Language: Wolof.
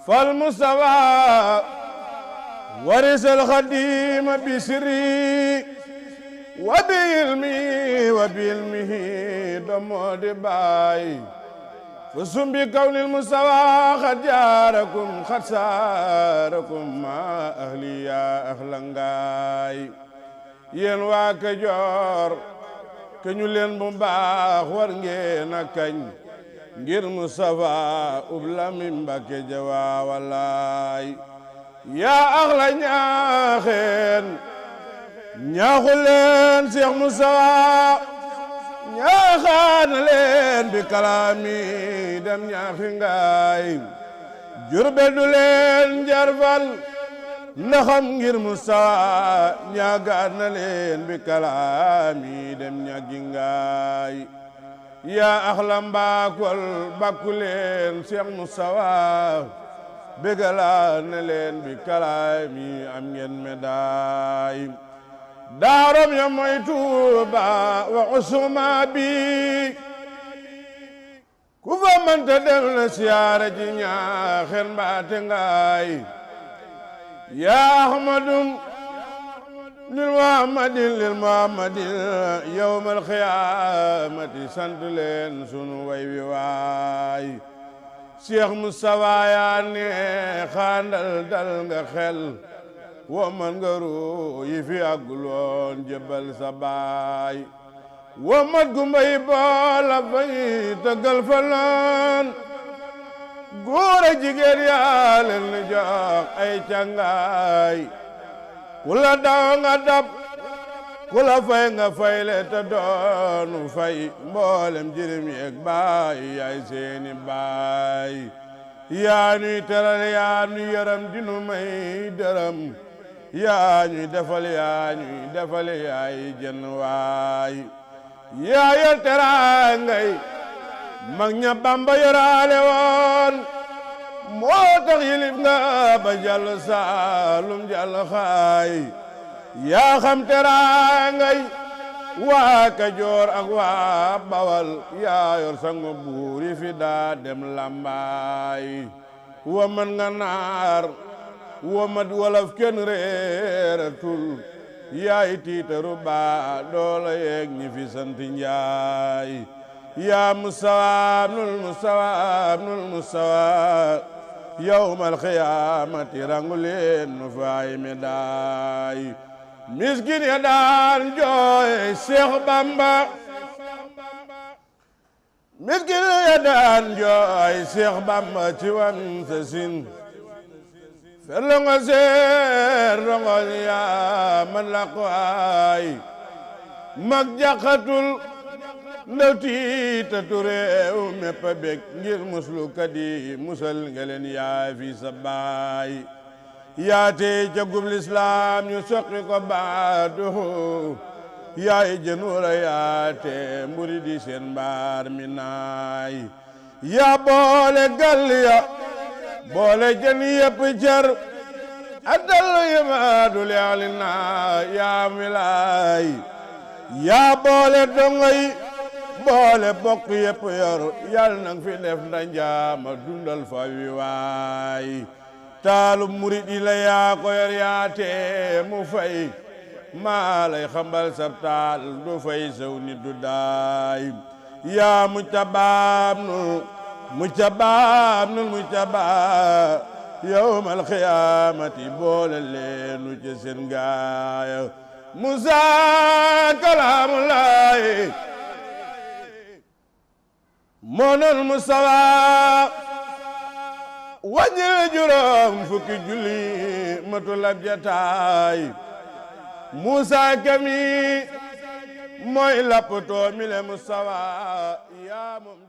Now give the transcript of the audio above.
فالمصطفى ورث الخديم بسري وبعلمه دمود باي فسم بكون المصطفى قد جاركم قد ساركم مع أهلي يا أهلنغاي yen waa Kajoor ke ñu leen bu baax war ngeen a kañ ngir Mustafa ublami Mbàkke jawa walaay yaa axla ñaaxeen ñaaxu leen Seex Mustafa ñaaxaan leen bi kalaami dem ñaaxi ngaay Jurbel du leen jarfal ndaxam ngir Mustafa ñaagaan na leen bi kalaami dem ñaagi ngaay yaa axla mbaakol bakku leen Seex Mustafa bégalaan na leen bi kalaami am ngeen médaay daarom ya moy Tuuba wa usuma bi ku fa mënta dem na siyaara ji ñaaxeen mbaate ngaay yaa ahmadum lil muhammadin yawmal xiyaamati sant leen sunu way wi waay Cheikh Moustapha yaa ne xaandal dal nga xel wo man nga ru yi fi àgguloon jébbal sa baay wo mat gumbay boola fay tëggal fa loon góor a jigéen yaa leen ni jox ay càngaay ku la daw nga dab ku la fay nga fayle te doonu fay mboolem jirim yeeg baay yaay seeni baay yaa ñuy teral yaa ñuy yaram dinu may dërëm yaa ñuy defal yaay jën waay yaa yor teraangay mag ña Bamba yoraale woon moo tax yilif nga ba jàll Saalum jàll xaay yaa xam teraangay waa Kajoor ak waa Bawal yaa yor sango buur yi fi daa dem lambaay wa man nga naar wa mat wolof kenn reeratul yaay tiitaru baa doola yeeg ñi fi sant Njaay yaa Mustafa ibnul Mustafa yawmal xiyaamati rangu leen nu faay médaay miskin ya daan jooy Seex Bamba miskin ya daan jooy Seex Bamba ci wan sa sin ferlongo seer rongoñ yaa man la qaay mag jaqatul ndaw tiitatu réew mépp a bég ngir muslukat yi musal nga leen yaa fi sa baay yaa tey ca gub lislaam ñu soqi ko baaduhu yaay jën wara yaa te mburi di seen mbaar mi naay yaa boole gal ya boole jën yépp jar addal yemaadu leexli naa yaa milaay yaa boole dongoy boole bokk yépp yor yal nang fi def ndanjaama dundal fa wi waay taalu murid yi la yaa ko yor yaa tee mu fay maa lay xambal sab taal du fay sew ni du daay yaa muccabaam yawmal xiyaamati boole leenu ci seen gaaya Musaa kalaamullaahi moonal Mustafa wàññil juróom fukki julli matul ab jataay Musaa kami mooy lappatoo mi le Mustafa yaa moom